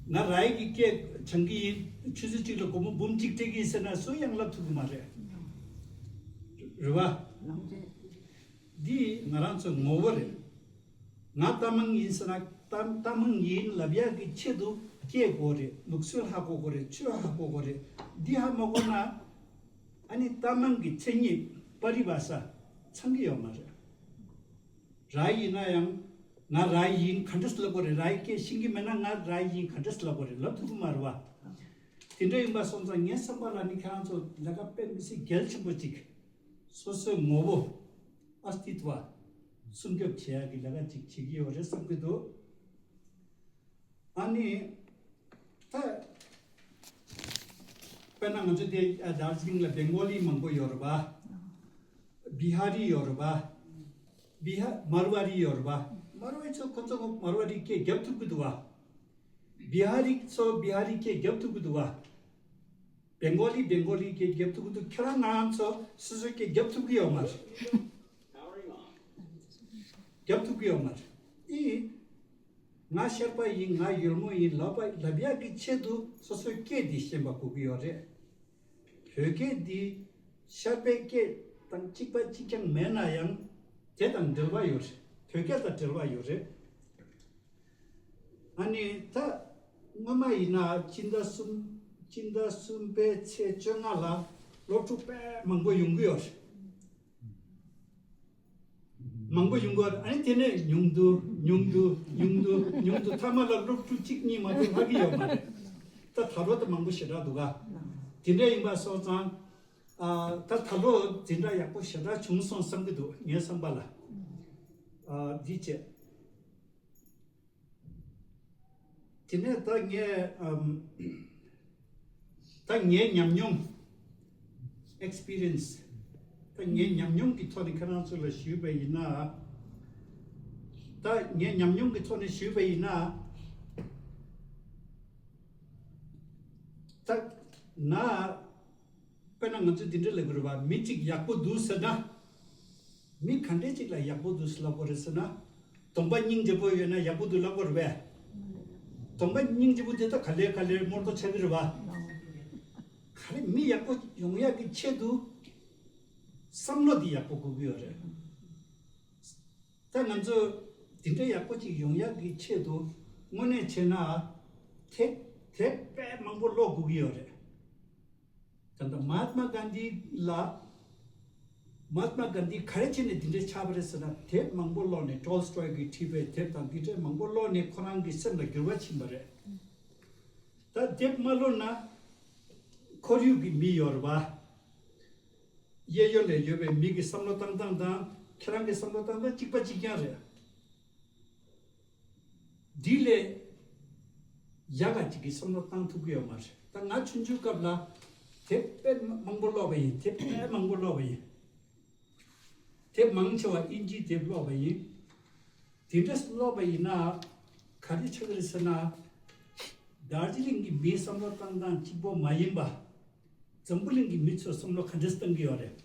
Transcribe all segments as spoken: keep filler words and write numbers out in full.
ང་རའི་གི་སྐད་སྦྱང་གི་ཡིན། ཆུ་ཚོད་གཅིག་ལ་སྒོར་མོ་འབུམ་གཅིག་སྤྲད་ཀྱི་ཡིན་ཟེར་ན་སུ་ཡང་ལབ་ཐུབ་ཀྱི་མ་རེད། རེད་བ། འདི་ང་རང་ཚོའི་ངོ་བོ་རེད། ང་རྟ་མང་ཡིན་ཟེར་ན་རྟ་རྟ་མང་ཡིན་ལབ་ཡག་གི་ཆེད་དུ་སྐད་དགོས་རེད། ལུགས་སྲོལ་ཧ་གོ་དགོས་རེད། ཆོས་ཧ་གོ་དགོས་རེད། འདི་ཧ་མ་གོ་ན་ཨ་ནི་རྟ་མང་གི་མཚན་ཉིད་པ་རི་བ་ས་ཚང་གི་ཡོད་མ་རེད། ར་ཡིན་ན་ཡང་ང་ར་ཡིན་ག་འདྲས་ལབ་དགོས་རེད། རའི་སྐད་ཤེས་ཀྱི་མེད་ན་ང་ར་ཡིན་ག་འདྲས་ལབ་དགོས་རེད། ལབ་ཐུབ་ཀྱི་མ་རེད་བ། དེ་འདྲ་ཡིན་པ་སོང་ཙང་ངའི་བསམ་པ་ལ་ནི་ཁྱེད་རང་ཚོ་ལས་ཀ་དཔེ་མི་སྲིད་གལ་ཆེན་པོ་ཅིག་སོ་སོའི་ངོ་བོ་ཨ་སྟི་ཏུ་བ་སྲུང་སྐྱོབ་བྱེད་ཡག་གི་ལས་ཀ་ཅིག་བྱེད་ཀྱི་ཡོད་རེད་བསམ་གྱི་འདུག་ཨ་ནི། ད། དཔེར་ན་ང་ཚོ་དེ་ཨ་དར་ཇི་ལིང་ལ་བེང་གོ་ལི་མང་པོ་ཡོད་རེད་པ། བི་ཧ་རི་ཡོད་རེད་པ། བི་ཧ་མར་ཝ་རི་ཡོད་རེད་པ། མར་ཝ་རི་ཚོ་ཁོ་ཚོ་མར་ཝ་རི་སྐད་རྒྱབ་ཐུབ་ཀྱི་འདུག་བ། བི་ཧ་རི་ཚོ་བི་ཧ་རི་སྐད་རྒྱབ་ཐུབ་ཀྱི་འདུག་བ། བེང་གོ་ལི་བེང་གོ་ལི་སྐད་རྒྱབ་ཐུབ་ཀྱི་འདུག་ཁྱེད་རང་ང་རང་ཚོ་སོ་སོའི་སྐད་རྒྱབ་ཐུབ་ཀྱི་ཡོད་མ་རེད། རྒྱབ་ཐུབ་ཀྱི་ཡོད་མ་རེད། ཨི། ང་ཤར་པ་ཡིན། ང་ཡོལ་མོ་ཡིན་ལབ་པ་ལབ་ཡག་གི་ཆེད་དུ་སོ་སོའི་སྐད་འདི་ཤེས་པ་དགོས་ཀྱི་ཡོད་རེད། བོད་སྐད་འདི་ཤར་པའི་སྐད་དང་གཅིག་པ་གཅིག་རྐྱང་མེད་ན་ཡང་དེ་དང་འབྲེལ་བ་ཡོད་རེད། བོད་སྐད་དང་འབྲེལ་བ་ཡོད་རེད། ཨ་ནི་ད་སྔོན་མ་ཡིན་ན་སྤྱི་ཟླ་གསུམ་སྤྱི་ཟླ་གསུམ་པའི་ཚེས་བཅོ་ལྔ་ལ་སློབ་ཕྲུག་དཔེ་མང་པོ་ཡོང་གི་ཡོད་རེད། མང་པོ་ཡོང་གི་ཡོད་རེད། ཨ་ནི་དེ་ནས་ཉུང་དུ་ཉུང་དུ་ཉུང་དུ་ཉུང་དུ་མཐའ་མ་ལ་སློབ་ཕྲུག་གཅིག་གཉིས་མ་གཏོགས་ལྷག་གི་ཡོད་མ་རེད། ད་ད་ལོ་ད་མང་པོ་ཞེ་དྲག་འདུག་ག་དེ་འདྲ་ཡིན་པ་སོང་ཙང་ཨ་ད་ད་ལོ་འཛིན་གྲྭ་ཡག་པོ་ཞེ་དྲག་བྱུང་སོང་བསམ་གྱི་འདུག་ངའི་བསམ་པ་ལ། ཨ་འདི་བྱས། དེ་ནས་ད་ངས་ཨམ། ད་ངའི་ཉམས་མྱོང་། ཨེགས་པི་རི་ཡན་སི། ད་ངའི་ཉམས་མྱོང་གི་ཐོག་ནས་ཁྱེད་རང་ཚོ་ལ་ཞུས་པ་ཡིན་ན། ད་ངའི་ཉམས་མྱོང་གི་ཐོག་ནས་ཞུས་པ་ཡིན་ན། ད་ང་དཔེར་ན་ང་ཚོས་འདི་འདྲ་ལབ་དགོས་རེད་བ། མི་གཅིག་ཡག་པོ་འདུག་ཟེར་ན། མི་ག་འདྲས་གཅིག་ལ་ཡག་པོ་འདུག་ཟེར་ལབ་དགོས་རེད་ཟེར་ན། གདོང་པ་སྙིང་རྗེ་པོ་ཡོད་ན་ཡག་པོ་འདུག་ལབ་དགོས་རེད་པས། གདོང་པ་སྙིང་རྗེ་པོ་དེ་ད་ག་ལེར་ག་ལེར་རྨོར་ཏོ་ཆགས་ཀྱི་རེད་བ། ག་རེ་མི་ཡག་པོ་ཡོང་ཡག་གི་ཆེད་དུ་བསམ་བློ་འདི་ཡག་པོ་དགོས་ཀྱི་ཡོད་རེད། ད་ང་ཚོ་འདི་འདྲ་ཡག་པོ་ཅིག་ཡོང་ཡག་གི་ཆེད་དུ་དངོས་གནས་བྱས་ན་དེབ་དེབ་དཔེ་མང་པོ་ཀློག་དགོས་ཀྱི་ཡོད་རེད། ད་ལྟ་མ་ཧཱ་ཏྨ་གྷན་དྷི་ལ། མ་ཧཱ་ཏྨ་གྷན་དྷི་ག་རེ་བྱས་ནས་འདི་འདྲའི་ཆགས་པ་རེད་ཟེར་ན། དེབ་མང་པོ་ཀློག་ནས། ཊོལ་སི་ཊོའི་གིས་བྲིས་པའི་དེབ་དང་འདི་འདྲའི་མང་པོ་ཀློག་ནས་ཁོ་རང་གི་སེམས་ལ་འགྱུར་བ་ཕྱིན་པ་རེད། ད་དེབ་མ་ཀློག་ན་ཁོར་ཡུག་གི་མི་ཡོད་རེད་བ། གཡས་གཡོན་ལ་ཡོད་པའི་མི་གི་བསམ་བློ་བཏང་སྟངས་དང་ཁྱེད་རང་གི་བསམ་བློ་བཏང་སྟངས་གཅིག་པ་གཅིག་རྐྱང་རེད། འདི་ལས་ཡག་ག་ཅིག་གི་བསམ་བློ་བཏང་ཐུབ་ཀྱི་ཡོད་མ་རེད། ད་ང་ཆུང་ཆུང་སྐབས་ལ་དེབ་དཔེ་མང་པོ་ཀློག་པ་ཡིན། དེབ་དཔེ་མང་པོ་ཀློག་པ་ཡིན། དེབ་མང་ཆེ་བ་དབྱིན་ཇིའི་དེབ་ཀློག་པ་ཡིན། དེ་འདྲ་ཀློག་པ་ཡིན་ན་ག་རེ་ཆགས་ཀྱི་རེད་ཟེར་ན། དར་ཇི་ལིང་གི་མིའི་བསམ་བློ་བཏང་སྟངས་གཅིག་པོ་མ་ཡིན་པ། འཛམ་བུ་གླིང་གི་མི་ཚོས་བསམ་བློ་ག་འདྲས་བཏང་གི་ཡོད་རེད།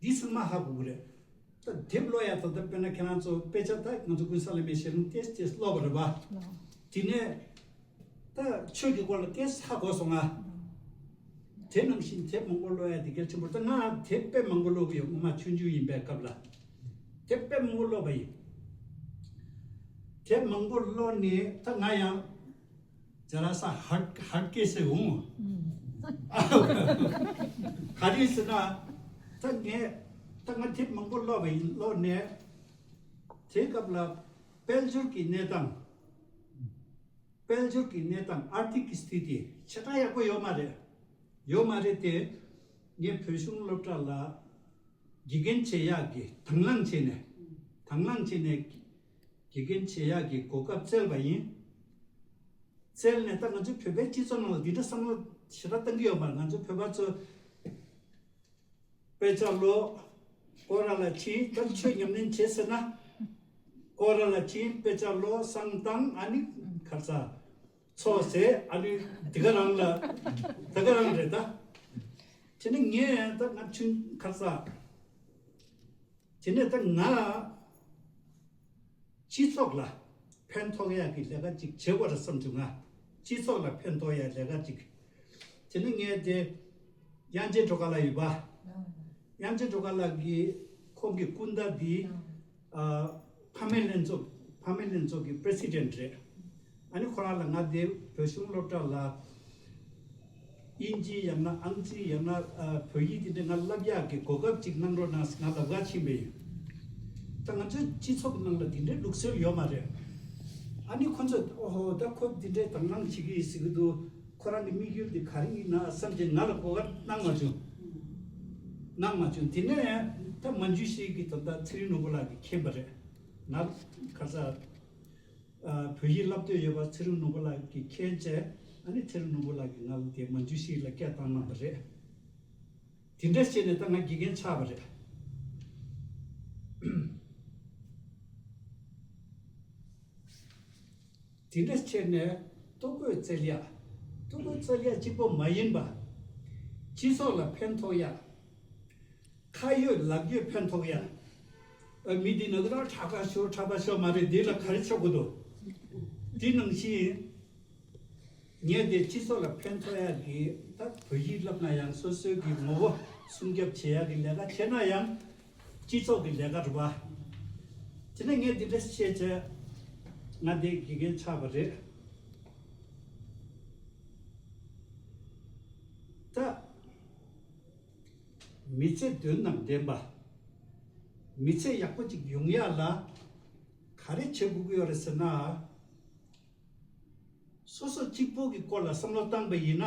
འདི་ཚང་མ་ཧ་གོ་གི་རེད། ད་དེབ་ཀློག་ཡ་ད་ལྟ་དཔེར་ན་ཁྱེད་རང་ཚོ་དཔེ་ཆ་ད་ང་ཚོ་ཀུན་བཟང་བླ་མའི་ཞལ་ལུང་ཏོག་ཙམ་ཏོག་ཙམ་ཀློག་པ་རེད་པ། དེ་ནས་ད་ཆོས་ཀྱི་སྐོར་ལ་ཏོག་ཙམ་ཧ་གོ་སོང་ང་། དེ་ནང་བཞིན་དེབ་མང་པོ་ཀློག་ཡ་དེ་གལ་ཆེན་པོ་རེད། ད་ང་དེབ་དཔེ་མང་པོ་ཀློག་གི་ཡོད། སྔོན་མ་ཆུང་ཆུང་ཡིན་པའི་སྐབས་ལ་དེབ་དཔེ་མང་པོ་ཀློག་པ་ཡིན། དེབ་མང་པོ་ཀློག་ནས་ད་ང་ཡང་ཛ་ར་ས་ཧར་ཧར་སྐད་ཟེར་འོང་། ག་རེ་ཟེར་ན། ད་ངས་ད་ང་དེབ་མང་པོ་ཀློག་པ་ཡིན། ཀློག་ནས་དེའི་སྐབས་ལ་དཔལ་འབྱོར་གྱི་གནས་སྟངས། དཔལ་འབྱོར་གྱི་གནས་སྟངས། ཨར་ཐིག་གི་སི་ཐི་ཏི་ཞེ་དྲག་ཡག་པོ་ཡོད་མ་རེད། ཡོད་མ་རེད་དེ། ངས་བོད་གཞུང་སློབ་གྲྭ་ལ་དགེ་རྒན་བྱེད་ཡག་གི་དང་བླངས་བྱས་ནས། དང་བླངས་བྱས་ནས་དགེ་རྒན་བྱེད་ཡག་གི་གོ་སྐབས་བཙལ་བ་ཡིན། བཙལ་ནས་ད་ང་ཚོའི་བོད་པའི་སྤྱི་ཚོགས་ནང་ལ་འདི་འདྲ་བསམ་བློ་ཞེ་དྲག་བཏང་གི་ཡོད་མ་རེད། ང་ཚོ་བོད་པ་ཚོ་དཔེ་ཆ་ཀློག་སྐོར་ར་ལ་ཕྱིན། ད་ཆོས་ཉམས་ལེན་བྱེད་ཟེར་ན། སྐོར་ར་ལ་ཕྱིན། དཔེ་ཆ་ཀློག་བསང་བཏང་། ཨ་ནི་ཁ་ཚ་ཚོགས་ཟེར། ཨ་ནི་དེ་ག་རང་ལ་དེ་ག་རང་རེད་ད། དེ་ནི་ངས་ད་ང་ཆུང་ཁ་ཚ། དེ་ནས་ད་ང་སྤྱི་ཚོགས་ལ་ཕན་ཐོགས་ཡག་གི་ལས་ཀ་ཅིག་བྱེད་དགོས་རེད་བསམ་བྱུང་ང་། སྤྱི་ཚོགས་ལ་ཕན་ཐོགས་ཡ་ལས་ཀ་ཅིག་དེ་ནི་ངས་དེ་དབྱངས་ཅན་སྒྲོལ་དཀར་ལགས་ཡོད་པ། དབྱངས་ཅན་སྒྲོལ་དཀར་ལགས་ཀྱིས་ཁོང་གི་སྐུ་ཟླ་འདི་ཨ་ཕ་མེས་ལྷན་ཚོགས་ཕ་མེས་ལྷན་ཚོགས་ཀྱི་པི་རེ་སི་ཌེན་ཊི་རེད། ཨ་ནི་ཁོ་རང་ལ་ང་དེ་བོད་གཞུང་སློབ་གྲྭ་ལ་དབྱིན་ཇི་ཡང་ན་ཨང་རྩིས་ཡང་ན་ཨ་བོད་ཡིག་དེ་འདྲ་ང་བསླབ་ཡག་གི་གོ་སྐབས་ཅིག་གནང་རོགས་གནང་ཟེར་ང་ལབ་ག་ཕྱིན་པ་ཡིན། ད་ང་ཚོའི་སྤྱི་ཚོགས་ནང་ལ་དེ་འདྲའི་ལུགས་སྲོལ་ཡོད་མ་རེད། ཨ་ནི་ཁོ་ཚོས་ཨོ་ཧོ་ད་ཁོ་དེ་འདྲའི་དོ་སྣང་བྱེད་ཀྱི་ཡིན་ཟེར་གྱི་འདུག་ཁོ་རང་གི་དམིགས་ཡུལ་དེ་ག་རེ་ཡིན་ན་བསམ་གྱི་ང་ལ་གོ་སྐབས་གནང་མ་བྱུང་། གནང་མ་བྱུང་། དེ་ནས་ད་མན་ཇུ་ཤྲི་གི་ད་ལྟ་ཚེ་རིང་ནོར་བུ་ལགས་ཀྱིས་མཁྱེན་པ་རེད། ང་ཁ་ས་ཨ་བོད་ཡིག་བསླབ་འདོད་ཡོད་པ་ཚེ་རིང་ནོར་བུ་ལགས་ཀྱིས་མཁྱེན་བྱས། ཨ་ནི་ཚེ་རིང་ནོར་བུ་ལགས་ཀྱིས་ང་ལ་དེ་མན་ཇུ་ཤྲི་ལ་སྐད་བཏང་གནང་བ་རེད། དེ་འདྲ་བྱས་ནས་ད་ང་དགེ་རྒན་ཆགས་པ་རེད། དེ་འདྲ་བྱས་ནས་ལྟོ་གོས་བཙལ་ཡ། ལྟོ་གོས་བཙལ་ཡ་གཅིག་པོ་མ་ཡིན་པ། སྤྱི་ཚོགས་ལ་ཕན་ཐོགས་ཡ། ཁ་ཡོད་ལག་ཡོད་ཕན་ཐོགས་ཡ། ཨ་མི་འདི་ནག་ར་ཁྲག་ཁ་ཤོར་ཁྲག་པ་ཤོར་མ་རེད། འདི་ལ་ག་རེ་ཆོག་གི་འདུག་འདི་ནང་བཞིན་ངས་དེ་སྤྱི་ཚོགས་ལ་ཕན་ཐོགས་ཡ་གི་ད་བོད་ཡིག་བསླབ་ན་ཡང་སོ་སོའི་གི་ངོ་བོ་སྲུང་སྐྱོབ་བྱེད་ཡ་གི་ལས་ཀ་བྱས་ན་ཡང་སྤྱི་ཚོགས་ཀྱི་ལས་ཀ་རེད་པ། དེ་ནས་ངས་འདི་འདྲ་བཤད་བྱས་ང་དེ་དགེ་རྒན་ཆགས་པ་རེད། ད་མི་ཚེ་དོན་དང་ལྡན་པ། མི་ཚེ་ཡག་པོ་ཅིག་ཡོང་ཡ་ལ་ག་རེ་བྱེད་དགོས་ཀྱི་ཡོད་རེད་ཟེར་ན། སོ་སོ་གཅིག་པོ་གི་སྐོར་ལ་བསམ་བློ་བཏང་པ་ཡིན་ན།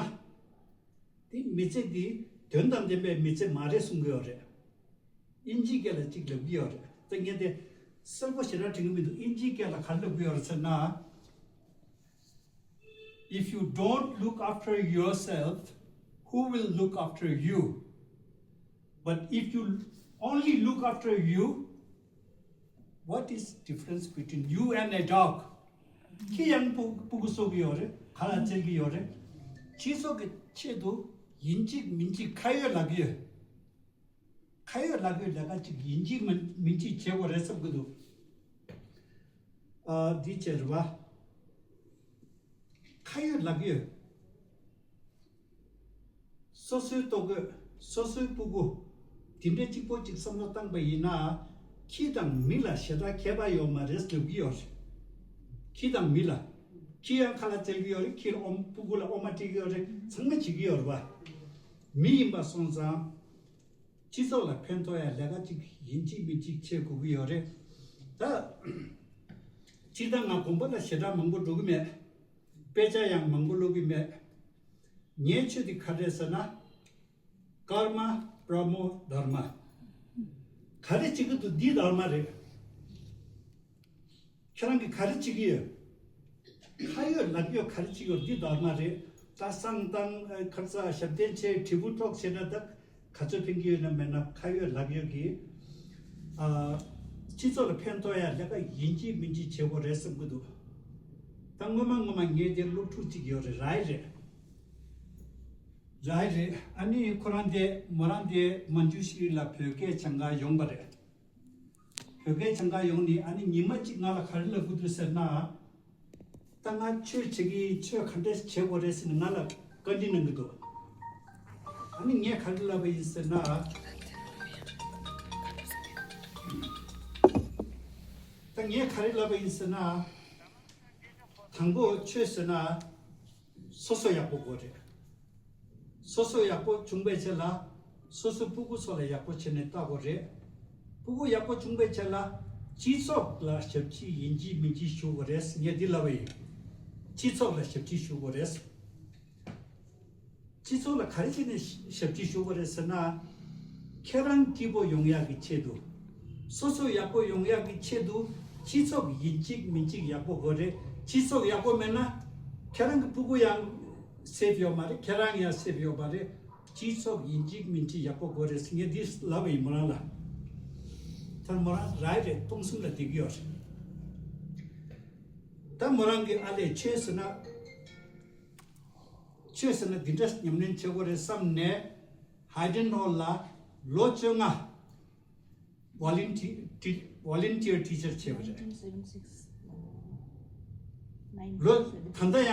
དེ་མི་ཚེ་འདི་དོན་དང་ལྡན་པའི་མི་ཚེ་མ་རེད་གསུང་གི་ཡོད་རེད། དབྱིན་ཇིའི་སྐད་ལ་གཅིག་ལབ་ཀྱི་ཡོད་རེད། ད་ངས་དེ་གསལ་པོ་ཞེ་དྲག་དྲན་གྱི་མི་འདུག་དབྱིན་ཇིའི་སྐད་ལ་ག་རེ་ལབ་ཀྱི་ཡོད་རེད་ཟེར་ན། If you don't look after yourself, who will look after you? But if you only look after you, what is difference between you and a dog? ཁྱི་ཡང་སྤུ་སྤུ་གུ་གསོ་གི་ཡོད་རེད། ག་ལ་བཙལ་གི་ཡོད་རེད། སྤྱི་ཚོགས་ཀྱི་ཆེད་དུ་ཡིན་གཅིག་མིན་གཅིག་ཁ་ཡོད་ལག་ཡོད། ཁ་ཡོད་ལག་ཡོད་ལས་ཀ་ཅིག་ཡིན་གཅིག་མིན་མིན་གཅིག་བྱེད་དགོས་རེད་བསམ་གི་འདུག་ཨ་འདི་བྱས་རེད་བ། ཁ་ཡོད་ལག་ཡོད། སོ་སོའི་ལྟོ་གོས། སོ་སོའི་སྤུ་གུ། དེ་འདྲའི་གཅིག་པོ་གཅིག་བསམ་བློ་བཏང་པ་ཡིན་ན། ཁྱི་དང་མི་ལ་ཞེ་དྲག་ཁྱད་པར་ཡོད་མ་རེད་ལབ་ཀྱི་ཡོད་རེད། ཁྱི་དང་མི་ལ། ཁྱི་ཡང་ཁ་ལག་བཙལ་གྱི་ཡོད་རེད། ཁྱི་ལ་ཨོམ་སྤུ་གུ་ལ་ཨོ་མ་སྤྲད་ཀྱི་ཡོད་རེད། ཚང་མ་བྱེད་ཀྱི་ཡོད་རེད་བ། མི་ཡིན་པ་སོང་ཙང་། སྤྱི་ཚོགས་ལ་ཕན་ཐོགས་ཡ་ལས་ཀ་ཅིག་ཡིན་གཅིག་མིན་གཅིག་བྱེད་དགོས་ཀྱི་ཡོད་རེད། ད་སྤྱིར་བཏང་ང་དགོན་པ་ལ་ཞེ་དྲག་མང་པོ་འགྲོ་གི་མེད། དཔེ་ཆ་ཡང་མང་པོ་ཀློག་གི་མེད། ངའི་ཆོས་དེ་ག་རེ་རེད་ཟེར་ན། ཀརྨ་པྲ་མོ་དྷརྨ། ག་རེ་བྱེད་ཀྱི་འདུག་འདི་དྷརྨ་རེད། ཁྱེད་རང་གིས་ག་རེ་བྱེད་ཀྱི་ཡོད། ཁ་ཡོད་ལག་ཡོད་ག་རེ་བྱེད་ཀྱི་ཡོད། འདི་དྷརྨ་རེད། ད་བསང་བཏང་། ཨ་ཁ་ས་ཞབས་བརྟན་བྱས། དྲིལ་བུ་ཐོགས་བྱས་ན་ད་ག་ཚོད་ཕན་གྱི་ཡོད་ན་མེད་ན་ཁ་ཡོད་ལག་ཡོད་ཀྱིས་ཨ་སྤྱི་ཚོགས་ལ་ཕན་ཐོགས་ཡ་ལས་ཀ་ཡིན་གཅིག་མིན་གཅིག་བྱེད་དགོས་རེད་བསམ་གྱི་འདུག་ད་སྔོན་མ་སྔོན་མ་ངས་དེ་སློབ་ཕྲུག་ཅིག་ཡོད་རེད། རའི་རེད། རའི་རེད། ཨ་ནི་ཁོ་རང་དེ་མོ་རང་དེ་མན་ཇུ་ཤྲི་ལ་བོད་སྐད་སྦྱང་ག་ཡོང་པ་རེད། བོད་སྐད་སྦྱང་ག་ཡོང་ནི། ཨ་ནི་ཉི་མ་གཅིག་ང་ལ་ག་རེ་ལབ་ཀྱི་འདུག་ཟེར་ན། ད་ང་ཆོས་བྱེད་ཀྱི་ཡིན། ཆོས་ག་འདྲས་བྱེད་དགོས་རེད་ཟེར་ནས་ང་ལ་བཀའ་འདྲི་གནང་གི་འདུག་ཨ་ནི་ངས་ག་རེ་ལབ་པ་ཡིན་ཟེར་ན། ད་ངས་ག་རེ་ལབ་པ་ཡིན་ཟེར་ན། དང་པོ་ཆོས་ཟེར་ན། སོ་སོ་ཡག་པོ་དགོས་རེད། སོ་སོ་ཡག་པོ་བྱུང་པའི་ཆེད་ལ། སོ་སོའི་སྤུ་གུ་ཚོ་ལ་ཡག་པོ་བྱས་ནས་ལྟ་དགོས་རེད། སྤུ་གུ་ཡག་པོ་བྱུང་པའི་ཆེད་ལ། སྤྱི་ཚོགས་ལ་ཞབས་ཕྱི་ཡིན་གཅིག་མིན་གཅིག་ཞུ་དགོས་རེད། ངས་འདི་ལབ་པ་ཡིན། སྤྱི་ཚོགས་ལ་ཞབས་ཕྱི་ཞུ་དགོས་རེད། སྤྱི་ཚོགས་ལ་ག་རེ་བྱས་ནས་ཞབས་ཕྱི་ཞུ་དགོས་རེད་ཟེར་ན། ཁྱེད་རང་སྐྱིད་པོ་ཡོང་ཡག་གི་ཆེད་དུ། སོ་སོ་ཡག་པོ་ཡོང་ཡག་གི་ཆེད་དུ། སྤྱི་ཚོགས་ཡིན་གཅིག་མིན་གཅིག་ཡག་པོ་དགོས་རེད། སྤྱི་ཚོགས་ཡག་པོ་མེད་ན། ཁྱེད་རང་གི་སྤུ་གུ་ཡང་སེབ་ཡོད་མ་རེད། ཁྱེད་རང་ཡང་སེབ་ཡོད་མ་རེད། སྤྱི་ཚོགས་ཡིན་གཅིག་མིན་གཅིག་ཡག་པོ་དགོས་རེད་ཟེར་ངས་འདི་ལབ་པ་ཡིན་མོ་རང་ལ། ད་མོ་རང་རའི་རེད། སྟོང་གསུམ་ལ་བསྡད་ཀྱི་ཡོད་རེད། ད་མོ་རང་གི་ཨ་ལས་ཆོས་ཟེར་ན། ཆོས་ཟེར་ན་འདི་འདྲ་ཉམས་ལེན་བྱེད་དགོས་རེད་བསམ་ནས། ཧའི་ཌན་ཧོལ་ལ་ལོ་བཅོ་ལྔ་ཝོ་ལན་ཊི་ཝོ་ལན་ཊི་ཡར་ཊི་ཆར་བྱས་པ་རེད། ལོ་ད་ལྟ་